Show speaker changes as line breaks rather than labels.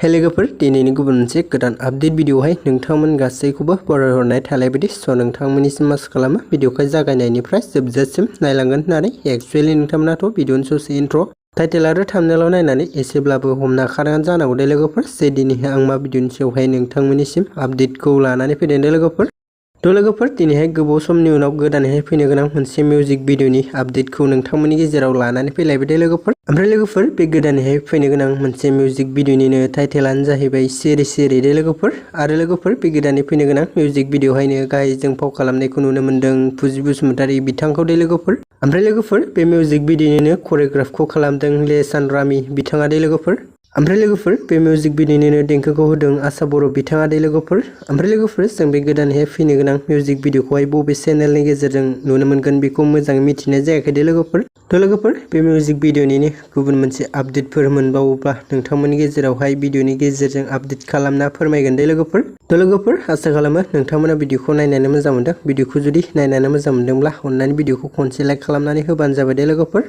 हे लोगोफोर दिनैनि गुबुन मोनसे गोदान आपडेट भिडिअहाय नोंथांमोन गासैखौबो बरायहरनाय थालायबायदि नोंथांमोननिसिम आसा खालामो भिडिअखौ जागायनायनिफ्राय जोबजासिम नायलांगोन होननानै एक्चुअली नोंथांमोनाथ' भिडिअनि ससे इन्ट्र' टाइटेल आरो थाम्बनेलाव नायनानै एसेब्लाबो हमना खानानै जानांगौ दे लोगोफोर जे दिनैहाय आं मा भिडिअनि सायावहाय नोंथांमोननिसिम आपडेटखौ लानानै फैदों दे लोगोफोर। लोगोफोर दिनैहाय गोबाव समनि उनाव गोदानैहाय फैनो गोनां मोनसे मिउजिक भिडिअनि आपडेटखौ नोंथांमोननि गेजेराव लानानै फैलायबाय दे लोगोफोर। ओमफ्राय लोगोफोर बे गोदानैहाय फैनो गोनां मोनसे मिउजिक भिडिअनिनो टाइटेलानो जाहैबाय सिरि सिरि दे लोगोफोर। आरो लोगोफोर बे गोदानै फैनो गोनां मिउजिक भिडिअहायनो गाहायजों फाव खालामनायखौ नुनो मोन्दों फुजि बसुमतारी बिथांखौ दे लोगोफोर। ओमफ्राय लोगोफोर बे मिउजिक भिडिअनिनो कोरिय'ग्राफखौ खालामदों शान रामी बिथाङा दे लोगोफोर। ओमफ्राय लोगोफोर बे मिउजिक भिडिअनिनो देंखोखौ होदों आसा बर' बिथाङा दे लोगोफोर। ओमफ्राय लोगोफोर जों बे गोदानैहाय फैनो गोनां मिउजिक भिडिअखौहाय बबे चेनेलनि गेजेरजों नुनो मोनगोन बेखौ मोजाङै मिथिनाय जायाखै दे लोगोफोर। लोगोफोर बे मिउजिक भिडिअनिनो गुबुन मोनसे आपडेटफोर मोनबावोब्ला नोंथांमोननि गेजेरावहाय भिडिअनि गेजेरजों आपडेट खालामना फोरमायगोन दे लोगोफोर। लोगोफोर आसा खालामो नोंथांमोना भिडिअखौ नायनानै मोजां मोनदों। भिडिअखौ जुदि नायनानै मोजां मोनदोंब्ला अननानै भिडिअखौ खनसे लाइक खालामनानै होबानो जाबाय दे लोगोफोर।